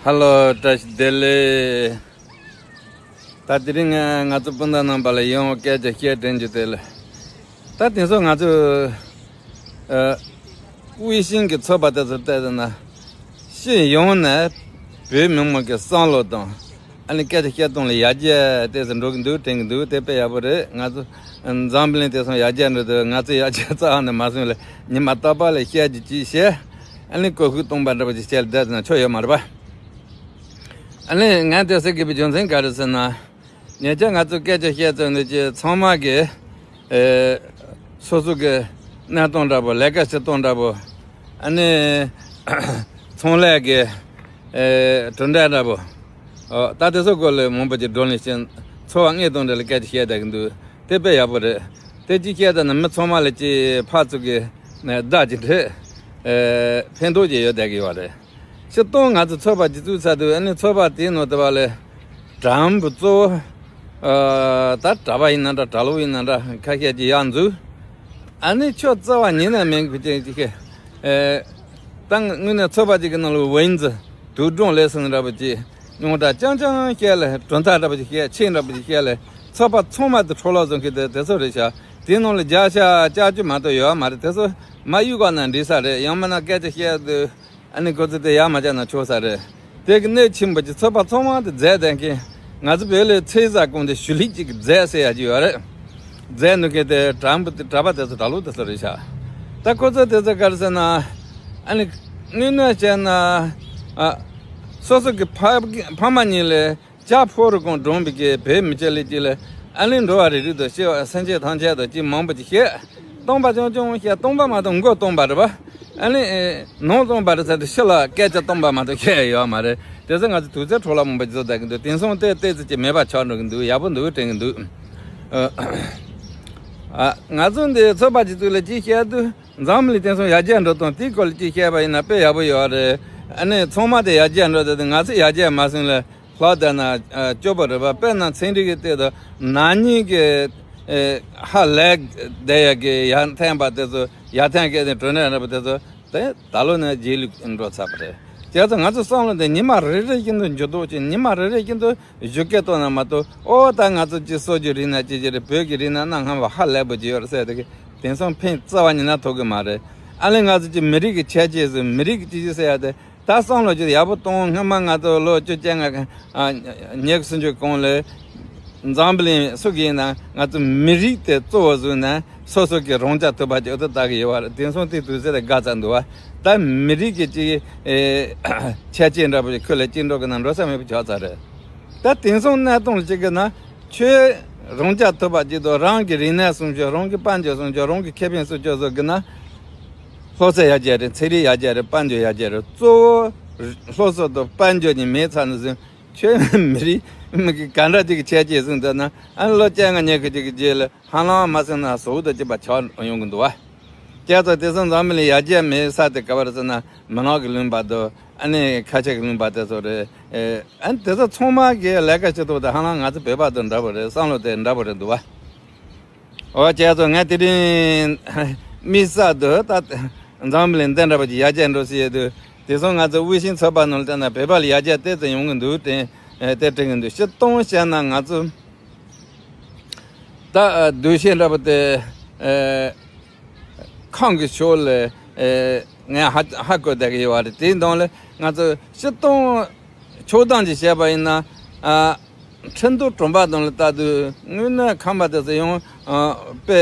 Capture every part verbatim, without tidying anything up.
ཧ་ལོ། བཀྲ་ཤིས་བདེ་ལེགས། ད་དེ་རིང་ང་ང་ཚོ་སྤུན་ཟླ་རྣམ་པ་ལ་ཡང་སྐད་ཆ་བཤད་དྲན་རྒྱུ་དེ་ལ། ད་དེང་སང་ང་ཚོ་ཨ། དབུས་ཤིང་གི་ཚོགས་པ་དེ་ཚོ་བལྟས་ན། སྤྱི་ཡོངས་ནས་བོད་མི་མང་གི་བསམ་བློ་དང་། ཨ་ནི་སྐད་ཆ་བཤད་སྟངས་ལ་ཡར་རྒྱས་ཏོག་ཙམ་འགྲོ་གི་འདུག་དྲན་གི་འདུག་དེ་དཔེ་ཡག་པོ་རེད། ང་ཚོ་འཛམ་བུ་གླིང་དེང་སང་ཡར་རྒྱས་འགྲོ་དུས་ང་ཚོ་ཡར་རྒྱས་རྩ་བ་ནས་མ་སོང་ལ། ཉི་མ་རྟག་པར་ལ་བཤད་རྒྱུ་ཅིག་བཤད། ཨ་ནི་ཀོ་ཧུ་སྟོང་པ་འདྲ་པོ་ཅིག་བཤད་ལ་བསྡད་ན་ཆོ་ཡོད་མ་རེད་པ། ཨ་ནི་ང་དེ་ཟེར་དགོས་པའི་རྒྱུ་མཚན་ག་རེ་ཟེར་ན། ཉེ་ཆར་ང་ཚོ་སྐད་ཆ་བཤད་ཚོད་འདི་ཅིག་ཚང་མ་གི་ཨེ། སོ་སོ་གི་གནས་སྟངས་འདྲ་པོ། ལས་ཀ་བྱེད་སྟངས་འདྲ་པོ། ཨ་ནི་ཚོང་ལས་ཀྱི་ཨེ། གྲུབ་འབྲས་འདྲ་པོ། ཨོ། ད་དེ་ཚོ་སྐོར་ལ་མང་པོ་ཅིག་བགྲོ་གླེང་བྱས། ཚོར་བ་དངོས་དང་འབྲེལ་ལ་སྐད་ཆ་བཤད་བསྡད་ཀྱི་འདུག་དེ་དཔེ་ཡག་པོ་རེད། དེ་ཅིག་བཤད་བསྡད་ན་མི་ཚང་མ་ལ་ཅིག་ཕར་ཚུར་གྱི་བརྡ་ཅིག་འཕྲོད། ཨེ། ཕན་ཐོགས་ཅིག་ཡོད་བསྡད་ཀྱི་ཡོད་རེད། སྤྱིར་བཏང་ང་ཚོ་ཚོགས་པ་ཅིག་བཙུགས་ཚར་དུས། ཨ་ནི་ཚོགས་པ་དེའི་ནང་དུ་བ་ལས་དྲ་འབུ་གཙོ་བོ། ཨ། ད་གྲྭ་པ་ཡིན་ན་འདྲ། གྲྭ་ལོག་ཡིན་ན་འདྲ། ཁ་ཤས་ཅིག་ཡར་འཛུལ། ཨ་ནི་ཆོས་རྩ་བ་ཉིད་ནས་མེད་པའི་ཅིག་ཅིག་ཨེ། ད་དངོས་གནས་ཚོགས་པ་ཅིག་གི་ནང་ལ་ཝིན་ཛི་དུག་སྦྲང་ལས་ཟིན་འདྲ་པོ་ཅིག་རྙོག་དྲ་རྐྱང་རྐྱང་བཤད་ལ། གྲུབ་མཐའ་འདྲ་པོ་ཅིག་བཤད། ཆོས་འདྲ་པོ་ཅིག་བཤད་ལ། ཚོགས་པ་ཚང་མ་དེ་འཕྲོ་བརླག་བཟོ་མཁན་དེ་དེ་ཚོ་རེད་ཤག་དེའི་ནང་ལ་བརྒྱ་ཆ་བཅུ་དྲུག་མ་གཏོགས་ཡོད་མ་རེད། དེ་ཚོ་མ་གཡུག་ག་ན་འགྲིག་ས་རེད། ཡང་མིན་ན་སྐད་ཆ་བཤད་དུས། ཨ་ནི་ཁོ་ཚོ་དེ་ཡར་མ་བཅར་ན་ཆོག་ས་རེད། དེ་གི་གནད་ཆེན་པོ་ཅིག་ཚོགས་པ་ཚང་མ་དེ་རྫས་ལྡན་མཁན། ང་ཚོ་བོད་ལ་ཚེས་བཟང་གོང་དེ་ཞུ་ལི་གཅིག་གི་རྫས་ཟེར་ཡ་ཅིག་ཡོད་རེད། རྫས་ནུ་མཁན་དེ་དྲ་འབུ་དེ། གྲྭ་པ་དེ་ཚོ། གྲྭ་ལོག་དེ་ཚོ་རེད་ཤག་ད་ཁོ་ཚོ་དེ་ཚོ་ག་རེ་ཟེར་ན། ཨ་ནི་དངོས་གནས་བྱས་ན། ཨ། སོ་སོ་གི་ཕ་ཕ་མ་གཉིས་ལས་ལྕགས་ཕོར་གང་བསྒྲོངས་པའི་གི་བོད་མི་སྤྱི་ལ་ཅིག་ལ། ཨ་ནི་འགྲོ་བ་རིགས་རུས་དང་ཤི་བ་སེམས་ཅན་ཐམས་ཅད་དང་ཅིག་མང་པོ་ཅིག་བཤད། སྟོང་པ་རྐྱང་རྐྱང་བཤད། སྟོང་པ་མ་གཏོགས་མགོ་སྟོང་པ་རེད་པ། ཨ་ནི་ནང་སྟོང་པ་རེད་ཟེར་དུས་ཕྱི་ལ་སྐད་ཆ་སྟོང་པ་མ་གཏོགས་བཤད་ཡོད་མ་རེད། དེ་ཚོ་ང་ཚོ་དུས་ཚོད་འཕྲོ་བརླག་མང་པོ་ཅིག་བཟོ་བསྡད་ཀྱི་འདུག་དེང་སང་དེ་ཏོག་ཙམ་ཅིག་མེད་པ་ཆགས་འགྲོ་གི་འདུག་ཡག་པོ་འདུག་དྲན་གྱི་འདུག་ཨ། ང་ཚོ་འདི་ཚོགས་པ་ཅིག་བཙུགས་ལ་ཅིག་བཤད་དུས། འཛམ་གླིང་དེང་སང་ཡར་རྒྱས་འགྲོ་སྟངས་དེའི་སྐོར་ལ་ཅིག་བཤད་པ་ཡིན་ན་དཔེ་ཡག་པོ་ཡོད་རེད། ཨ་ནི་ཚང་མ་དེ་ཡར་རྒྱས་འགྲོ་དུས། ང་ཚོ་ཡར་རྒྱས་མ་སོང་ལ་ལྷག་བསྡད་ན་སྐྱོ་པོ་རེད་པ། དཔེར་ན་ཚན་རིག་གི་སྟེང་དུ་ན་ནིང་གི་ཨེ། ཧ་ལས་བསྡད་ཡ་གི་ཡར་ཐོན་པ་དེ་ཚོ། ཡར་ཐོན་མཁན་དེ་གྲུབ་འབྲས་འདྲ་པོ་དེ་ཚོ་དེ་ད་ལོ་ནས་རྗེས་ལུས་འགྲོ་ཚར་བ་རེད། བྱས་ཙང་ང་ཚོ་བསམ་བློ་འདི་ཉི་མ་རེ་རེ་བཞིན་དུ་འགྱུར་ལྡོག་བྱས། ཉི་མ་རེ་རེ་བཞིན་དུ་གཞུག་གི་ལྟོས་ན་མ་གཏོགས། ཨོ། ད་ང་ཚོ་ཅིག་སྲོལ་རྒྱུན་རིག་གནས་ཅིག་ཅིག་རེད། བོད་ཀྱི་རིག་གནས་གནའ་སྔ་མོ་ཧ་ལས་པོ་ཅིག་ཡོད་རེད་ཟེར་དེ་གི་དེང་སང་ཕན་རྩ་བ་ཉིད་ནས་ཐོགས་གི་མ་རེད། ཨ་ནི་ང་ཚོ་ཅིག་མི་རིགས་ཀྱི་ཁྱད་ཆོས་ཟེར། མི་རིགས་ཀྱི་ཅི་ཞིག་ཟེར་ཡ་དེ། ད་བསམ་བློ་ཅིག་ཡག་པོ་གཏོང་། སྔོན་མ་ང་ཚོ་ལོ་བཅོ་བརྒྱད་ང་ཨ། ཉི་ཤུ་སུམ་ཅུ་གོང་ལ་འཛམ་བུ་གླིང་སུ་གི་ཡིན་ན་ང་ཚོ་མི་རིགས་དེ་གཙོ་བོ་བཟུང་ནས་སོ་སོ་གི་རང་རྐྱ་ཐུབ་པ་ཅིག་འོ་ད་ལྟ་གི་ཡོད་པ་རེད། དེང་སང་དེ་དུས་ཚོད་དེ་དགའ་ཚར་འདུག་པ། ད་མི་རིགས་ཀྱི་ཅིག་ཨེ། ཁྱད་ཆོས་འདྲ་པོ་ཅིག་ཁུར་ལ་ཅིག་འགྲོ་གི་ན་འགྲོ་ས་མེད་པ་ཆགས་ཚར་རེད། ད་དེང་སང་གནས་སྟངས་ལ་ཅིག་གི་ན། ཁྱོད་རང་རྐྱ་ཐུབ་པ་ཅིག་དང་། རང་གི་རིག་གནས་སྲུང་སྐྱོབ། རང་གི་དཔལ་འབྱོར་སྲུང་སྐྱོབ། རང་གི་ཁེ་ཕན་སྲུང་སྐྱོབ་བཟོ་གི་ན། སློབ་གསོ་ཡར་རྒྱས་རེད། ཚན་རིག་ཡར་རྒྱས་རེད། དཔལ་འབྱོར་ཡར་རྒྱས་རེད། གཙོ་བོ་སློབ་གསོ་དང་དཔལ་འབྱོར་གཉིས་མེད་ཚར་ནས་བཟུང་། ཁྱོད་མི་རིགས་མི་གི་ག་འདྲ་ཅིག་གི་ཁྱད་ཆོས་བཟུང་འདུག་ན། ཨ་ནི་ལོ་བཅོ་ལྔ་ཉི་ཤུ་ཅིག་གི་རྗེས་ལ་ཧ་ལམ་མ་སོང་ན་ཟོག་དང་གཅིག་པ་ཆགས་ཡོང་གི་འདུག་པ། བྱས་ཙང་དེང་སང་འཛམ་བུ་གླིང་ཡར་རྒྱས་མེད་ས་དེ་ག་པར་ཟེར་ན། མི་ནག་གི་ལུང་པ་དང་། ཨ་ནི་ཁ་ཆེ་གི་ལུང་པ་དེ་ཚོ་རེད། ཨ་ནི་དེ་ཚོ་ཚང་མ་གི་ལས་ཀ་བྱེད་ཐུབ་དེ་ཧ་ལམ་ང་ཚོ་བོད་པ་དང་འདྲ་པོ་རེད། བསམ་བློ་དེ་འདྲ་པོ་རེད་འདུག་པ། འོ། བྱས་ཙང་ངས་དེ་རིང་དམིགས་བསལ་དུ་ད་འཛམ་བུ་གླིང་འདི་འདྲ་པོ་ཅིག་ཡར་རྒྱས་འགྲོ་སྲིད་ཡོད་དུས། དེང་སང་ང་ཚོ་དབུས་ཤིང་ཚོགས་པ་ནང་ལ་བལྟས་ན་བོད་པ་ལ་ཡར་རྒྱས་ཏོག་ཙམ་ཡོང་གི་འདུག་དེ་དེ་དྲན་གི་འདུག་སྤྱིར་བཏང་བཤད་ན་ང་ཚོ་ད་སྡུག་ཤོས་འདྲ་པོ་དེ། ཨེ། ཁམས་ཀྱི་ཕྱོགས་ལ། ཨེ། ངས་ཧ་ཧ་གོ་བསྡད་ཀྱི་ཡོད་པ་རེད། དེའི་ནང་ལ་ང་ཚོ་སྤྱིར་བཏང་ཕྱོགས་བསྡོམས་ཅིག་བྱས་པ་ཡིན་ན། ཨ། ཁྲིན་ཏུའུ་གྲོང་པ་དང་ལ་ལྟ་དུས་དངོས་གནས་ཁམས་པ་དེ་ཚོ་ཡང་། ཨ། དཔེ་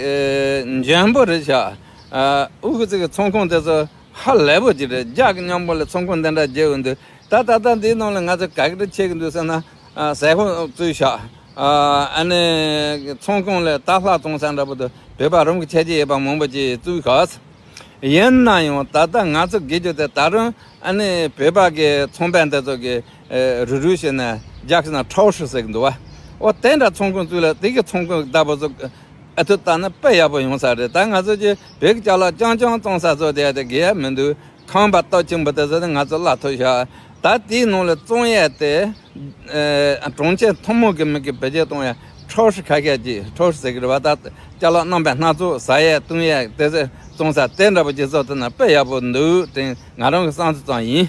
ཨེ། འཇོན་པོ་རེད་ཤག་ཨ། ཨུ་ཁུ་ཚེ་གི་ཚོང་ཁང་དེ་ཚོ་ཧ་ལས་པོ་ཅིག་རེད། རྒྱ་གི་མཉམ་པོ་ལ་ཚོང་ཁང་འདི་འདྲ་རྒྱག་འོང་དུས། ད་ད་ལྟ་འདིའི་ནང་ལ་ང་ཚོ་ག་གི་རེ་ཆེ་གི་འདུག་ཟེར་ན། ཨ། ཟས་ཁང་བཙུགས་ཤག་ཨ། ཨ་ནི་ཚོང་ཁང་ལ་དར་ལྷ་བཙོང་ས་འདྲ་པོ་དང་བོད་པ་རང་གི་ཁྱད་ཆོས་ཡོད་པ་མང་པོ་ཅིག་བཙུགས་ཤག་ཡིན་ན་ཡང་ད་ལྟ་ང་ཚོ་དགེ་རྒྱུ་དེ་ད་རུང་ཨ་ནི་བོད་པ་གི་ཚོང་དཔོན་དེ་ཚོ་གི་རུ་རུ་བྱས་ནས། རྒྱ་སྐད་ནང་超市ཟེར་གི་འདུག་པ། འོ། དེ་འདྲ་ཚོང་ཁང་བཙུགས་ལ་དེ་གི་ཚོང་ཁང་བདག་པོ་ཚོ་ཨ་ཐུ་བལྟས་ན་དཔེ་ཡག་པོ་ཡོང་ས་རེད། ད་ང་ཚོ་གི་བོད་ཀྱི་ཅ་ལག་རྐྱང་རྐྱང་བཙོང་ས་བཟོ་བསྡད་དེ་དགེ་ཡ་མི་འདུག་ཁམས་པ་སྟོབས་ཆེན་པོ་དེ་ཚོ་ནི་ང་ཚོ་བརླག་ཐུབ་ཤག་ད་དེའི་ནང་ལ་བཙོང་ཡས་དེ། ཨེ། གྲོང་ཁྱེར་ཐུན་མོང་གི་མི་གི་བེད་སྤྱོད་གཏོང་ཡས་超市ཁ་ཤས་ཀྱིས།超市ཟེར་གི་རེད་པ། ད་ཅ་ལག་རྣམ་པ་སྣ་ཚོགས་ཟ་ཡས་བཏུང་ཡས་དེ་ཚོ་བཙོང་ས་དེ་འདྲ་པོ་ཅིག་བཟོ་ཐུབ་ན་དཔེ་ཡག་པོ་འདུག་དྲན། ང་རང་གི་བསམ་ཚུལ་ཙམ་ཡིན།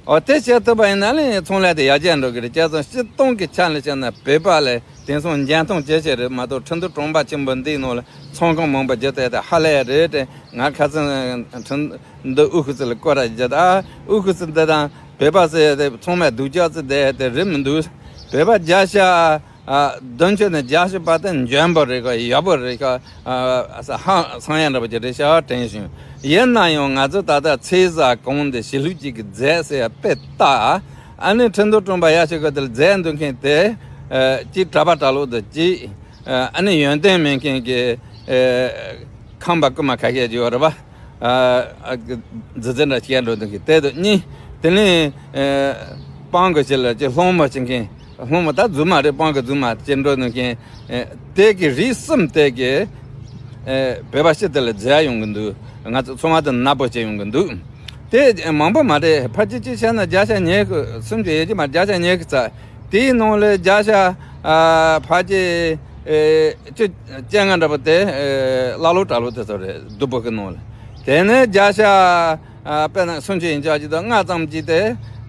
ཨོ་དེ་བྱེད་ཐུབ་པ་ཡིན་ན་ལས་ཚོང་ལས་དེ་ཡར་རྒྱས་འགྲོ་གི་རེད། བྱས་ཙང་སྤྱིར་བཏང་གི་ཆ་ནས་བཤད་ན་བོད་པ་ལས་དེང་སང་འཇོན་ཐང་ཇེ་ཆེ་རེད་མ་གཏོགས། ཁྲིན་ཏུའུ་གྲོང་པ་ཆེན་པོ་འདིའི་ནང་ལ་ཚོང་ཁང་མང་པོ་བརྒྱབ་བསྡད་དེ་ཧ་ལས་རེད་དེ། ང་ཁ་སང་ཁྲིན་འདི་ཨུ་ཁུ་ཙི་ལ་སྐོར་ར་བརྒྱབ། ཨ་ཨུ་ཁུ་ཙི་འདི་དང་བོད་པ་ཟེར་ཡ་དེ་ཚང་མས་སྡུག་ཅག་ཙི་བསྡད་ཡ་དེ་རེད་མི་འདུག། བོད་པ་བརྒྱ་ཆ་ཨ་བདུན་ཅུ་ནས་བརྒྱད་ཅུ་བར་དེ་འཇོན་པོ་རེད་ག་ཡག་པོ་རེད་ག་ཨ་ཧང་སང་ཡ་འདྲ་པོ་ཅིག་རེད་ཤག་དྲན་བྱུང་། ཡིན་ན་ཡང་ང་ཚོ་ད་ལྟ་ཚེས་བཟང་གོང་དུ་ཞི་ལྷུག་ཅིག་གི་རྫས་ཟེར་ཡ་དཔེ་ལྟ། ཨ་ནི་ཁྲིན་ཏུའུ་གྲོང་པ་ཡ་ཞིག་གི་དེར་རྫས་འདོན་མཁན་དེ་ཨ་གཅིག་གྲྭ་པ་གྲྭ་ལོག་དང་གཅིག་ཨ་ནི་ཡོན་ཏན་མེད་མཁན་གྱི་ཨ་ཁམས་པ་རྐུན་མ་ཁ་ཤས་ཅིག་ཡོད་རེད་པ། ཨ་ཨ་རྫི་རྫི་འདྲ་བཤད་འགྲོ་འདུག་གི་དེ་དང་གཉིས། དེ་ནས་ཨ་སྤང་གི་ཕྱི་ལ་ཅིག་སློང་མོ་བྱེད་མཁན། སློང་མོ་ད་རྫུན་མ་རེད། སྤང་གི་རྫུན་མ་བྱེད་འགྲོ་འདུག་མཁན། ཨ་དེ་གི་རིགས་གསུམ་དེ་གི་ཨ་བོད་པ་སྤྱི་དེ་ལ་རྫི་ཡ་ཡོང་གི་འདུག། ང་ཚོ་ཚང་མ་དང་ནག་པོ་བྱས་ཡོང་གི་འདུག། དེ་མང་པོ་མ་རེད། ཕལ་ཆེར་གཅིག་བྱས་ན་བརྒྱ་ཆ་ཉི་ཤུ་སུམ་ཅུ་ཡོད་ཀྱི་མ་རེད། བརྒྱ་ཆ་ཉི་ཤུ་ཙམ། དེའི་ནང་ལས་བརྒྱ་ཆ་ཨ་ཕལ་ཆེར་ཨེ་བཅུ་བཅོ་ལྔ་འདྲ་པོ་དེ་ཨེ་ཀླ་ཀློ་གྲྭ་ལོག་དེ་ཚོ་རེད། སྡུག་པོ་གི་ནང་ལ། དེ་ནས་བརྒྱ་ཆ་ཨ་དཔེར་ན་སུམ་ཅུ་ཡན་ཆད་ཅིག་དང་ལྔ་ཙམ་ཅིག་དེ་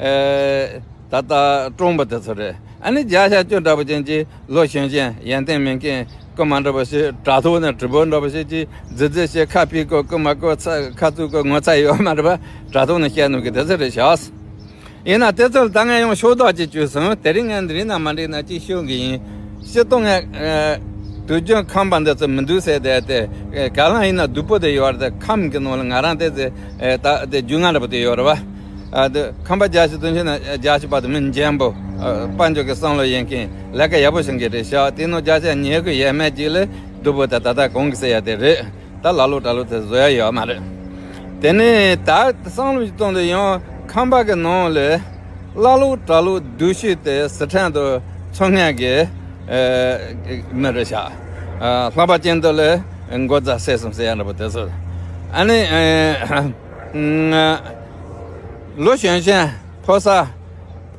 ཨེ་ད་ལྟ་སྤྲང་པོ་དེ་ཚོ་རེད། ཨ་ནི་བརྒྱ་ཆ་བཅུ་འདྲ་པོ་ཅན་གྱི་ལོ་གཞོན་གཞོན་ཡོན་ཏན་མེད་མཁན་རྐུན་མ་འདྲ་པོ་ཞིག། དྲ་ཐོག་ནས་དྲི་བ་འདྲ་པོ་ཞིག་གིས་རྫི་རྫི་བྱས། ཁ་ཕྱེ་གོ་རྐུན་མ་གོ་ཚ་ཁ་བཙུམ་གོ་ངོ་ཚ་ཡོད་མ་རེད་པ། དྲ་ཐོག་ནས་བཤད་ནོ་གི་དེ་ཚོ་རེད་ཤག། ཡིན་ན་དེ་ཚོ་ལ་ད་ངས་ཡང་ཤོག་ལྡོག་ཅིག་བཅུག་སོང་། དེ་རིང་ངས་འདི་རིང་ན་མ་འགྲིག་ན་ཅིག་ཤོད་གི་ཡིན། སྤྱིར་བཏང་ངས་ཨ་དུས་རྒྱུན་ཁམས་པ་འདི་ཚོ་མི་འདུག་ཟེར་བསྡད་དེ། ཨ་ག་ལ་ཡིན་ན་སྡུག་པོ་དེ་ཡོད་རེད། ཁམས་ཀྱི་ནང་ལ་ང་རང་དེ་ཚོ་ཨ་ད་དེ་རྒྱུས་མངའ་འདྲ་པོ་དེ་ཡོད་རེད་པ། ཨ་དེ་ཁམས་པ་བརྒྱད་ཅུ་དོན་ཆེན་ན་བརྒྱད་ཅུ་བར་དུ་མི་འཇོན་པོ། ཨ་དཔལ་འབྱོར་གྱི་བསམ་བློ་ཡོད་མཁན། ལས་ཀ་ཡག་པོ་བྱེད་མཁན་རེད་ཤག། དེ་ནང་བརྒྱ་ཆ་ཉི་ཤུ་ཡས་མས་ཅིག་ལ་སྡུག་པོ་དེ་ད་ལྟ་གོང་གི་ཟེར་ཡ་དེ་རེད། ད་ཀླ་ཀློ་གྲྭ་ལོག་དེ་བཟོ་ཡ་ཡོད་མ་རེད། དེ་ནས་ད་བསམ་བློ་ཞིག་གཏོང་དུས་ཡང་ཁམས་པ་གི་ནང་ལ་ཀླ་ཀློ་གྲྭ་ལོག་སྡུག་ཤོས་དེ་སི་ཁྲོན་དུ་ཚོང་མཁན་གྱི་ཨ་མི་རེད་ཤག། ཨ་ལྷག་པར་ཅན་དུ་ལ་མགོ་རྫ་སྲས་གསུམ་ཟེར་ཡ་འདྲ་པོ་དེ་ཚོ། ཨ་ནི་ཨ་ལོ་གཞོན་གཞོན་ཕོ་གསར་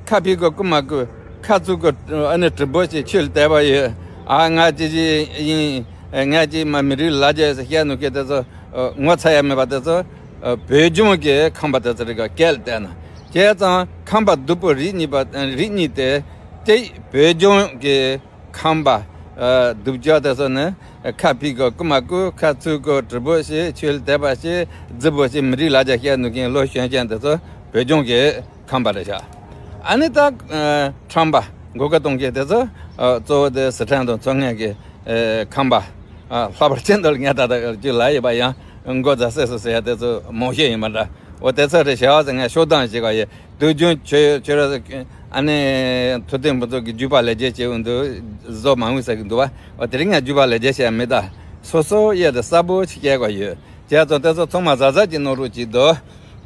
ཁ་ཕྱེ་གོ་རྐུན་མ་གོ་ཁ་བཙུམ་གོ་ཨ་ནི་དྲི་བ་བྱས་ཆོས་ལ་དད་པ་ཡོད། ཨ་ང་ཅི་ཅི་ཡིན། ཨ་ང་ཅི་མ་མི་རིགས་ལ་རྒྱ་ཟེར་བཤད་ནོ་གི་དེ་ཚོ་ཨ་ངོ་ཚ་ཡ་མེད་པ་དེ་ཚོ་ཨ་བོད་ལྗོངས་ཀྱི་ཁམས་པ་དེ་ཚོ་རེད་ག། སྐད་ལ་བལྟས་ན། བྱས་ཙང་ཁམས་པ་སྡུག་པོ་རིགས་གཉིས་པ། རིགས་གཉིས་དེ་གཅིག་བོད་ལྗོངས་ཀྱི་ཁམས་པ་ཨ་སྡུག་ཅག་དེ་ཚོ་ནི་ཁ་ཕྱེ་གོ་རྐུན་མ་གོ་ཁ་བཙུམ་གོ་དྲི་བ་བྱས་ཆོས་ལ་དད་པ་བྱས་རྫི་པོ་བྱས་མི་རིགས་ལ་རྒྱ་བཤད་ནོ་གི་ལོ་གཞོན་གཞོན་དེ་ཚོ་བོད་ལྗོངས་ཀྱི་ཁམས་པ་རེད་ཤག། ཨ་ནི་ད་ཨ་ཁྲམ་པ་མགོ་སྐོར་གཏོང་མཁན་དེ་ཚོ་ཨ་གཙོ་བོ་དེ་སི་ཁྲོན་དང་མཚོ་སྔོན་གྱི་ཨ་ཁམས་པ། ཨ་ལྷག་པར་ཅན་དུ་ངས་ད་ལྟ་རྒྱུ་ལ་ཡོད་པ་ཡང་མགོ་རྫ་སྲས་གསུམ་ཟེར་ཡ་དེ་ཚོ་མང་ཤོས་ཡིན་པ་འདྲ། འོ་དེ་ཚོ་རེད་ཤག་ཟེར་ངས་ཤོག་གྲངས་ཤིག་ག་ཡོད། དུས་རྒྱུན་ཁྱོད་ཁྱོད་ར་ཨ་ནི་ཐུབ་བསྟན་ཕུན་ཚོགས་ཀྱི་རྒྱུད་པ་ལེགས་སྐྱེས་བྱེད་འོང་དུས་བཟོ་མ་འོང་ཟེར་གི་འདུག་བ། འོ་དེ་རིང་ངས་རྒྱུད་པ་ལེགས་སྐྱེས་བྱས་མེད་ད། སོ་སོ་གཡས་དེ་གསལ་པོ་ཞིག་བཤད་དགོས་ཡོད། བྱས་ཙང་དེ་ཚོ་ཚང་མ་གཟབ་གཟབ་ཀྱིས་གནང་རོགས་གྱིས་དོ།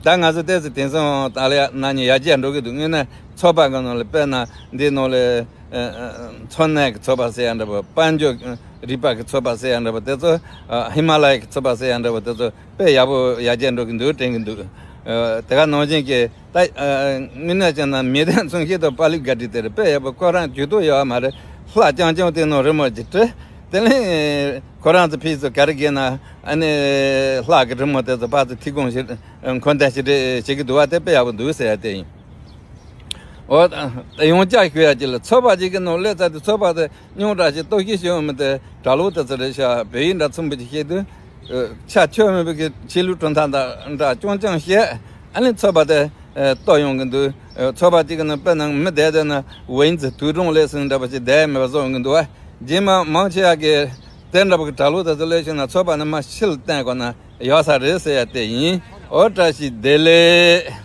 ད་ང་ཚོ་ཏོག་ཙམ་དེང་སང་ད་ལོ་ན་ནིང་ཡར་རྒྱས་འགྲོ་གི་འདུག། དངོས་གནས་ཚོགས་པ་གི་ནང་ལ་དཔེར་ན་འདིའི་ནང་ལ་ཨ་ཨ་མཚོ་སྣ་གི་ཚོགས་པ་ཟེར་ཡ་འདྲ་པོ། དཔལ་འབྱོར་རིག་པ་གི་ཚོགས་པ་ཟེར་ཡ་འདྲ་པོ་དེ་ཚོ། ཨ་ཧི་མ་ལ་ཡ་གི་ཚོགས་པ་ཟེར་ཡ་འདྲ་པོ་དེ་ཚོ་དཔེ་ཡག་པོ་ཡར་རྒྱས་འགྲོ་གི་འདུག་དྲན་གི་འདུག། ཨ་དེ་ག་ནང་བཞིན་གྱི་ད་ཨ་དངོས་གནས་བྱས་ན་མི་དོན་མཚོན་བྱེད་དང་པ་ལི་ག་ཏི་དེ་རེད། དཔེ་ཡག་པོ་ཁོ་རང་ཇུས་གཏོགས་ཡོད་མ་རེད། ལྷ་རྐྱང་རྐྱང་དེ་ནང་རི་མོ་ཅིག་བྲིས། དེ་ནས་ཁོ་རང་ཚོ་ཕྱིས་སུ་ག་རེ་བགད་ན་ཨ་ནི་ལྷ་གི་རི་མོ་དེ་ཚོ་ཕར་ཚུར་ཐིག་གོང་ཞིག་འཁོན་འདེད་ཞིག་བྱེད་ཀྱི་འདུག་བ། དེ་དཔེ་ཡག་པོ་འདུག་ཟེར་ཡ་དེ་ཡིན། འོ་ད་ཡང་བསྐྱར་ཞུ་ཡ་ཅིག་ལ། ཚོགས་པ་ཅིག་གི་ནང་སླེབས་ཚར་དུས་ཚོགས་པ་དེ་རྙོག་དྲ་ཞིག་གཏོར་བཤིག་བྱུང་མི་དེ་གྲྭ་ལོག་དེ་ཚོ་རེད་ཤག། བོད་ཡིག་འདྲ་མཚུངས་པ་ཅིག་བཤད་དུས་ཆ་ཁྱོད་མེད་པའི་གི་ཆོས་ལུགས་གྲུབ་མཐའ་འདྲ་རྐྱང་རྐྱང་བཤད། ཨ་ནི་ཚོགས་པ་དེ་གཏོར་ཡོང་གི་འདུག། ཚོགས་པ་ཅིག་གི་ནང་དཔེར་ན་མི་བསྡད་བསྡད་ན་ཝེན་ཙི་དུས་གྲངས་སླེབས་སོང་འདྲ་པོ་ཞིག་བསྡད་མེད་པ་བཟོ་ཡོང་གི་འདུག་བ། རྗེས་མ་མང་ཆེ་བ་གི་དེ་འདྲ་པོ་གི་གྲྭ་ལོག་དེ་ཚོ་སླེབས་བྱུང་ན་ཚོགས་པ་ནས་མར་ཕྱིར་བཏང་དགོས་ན་ཡག་ས་རེད་ཟེར་ཡ་དེ་ཡིན། འོ་བཀྲ་ཤིས་བདེ་ལེགས།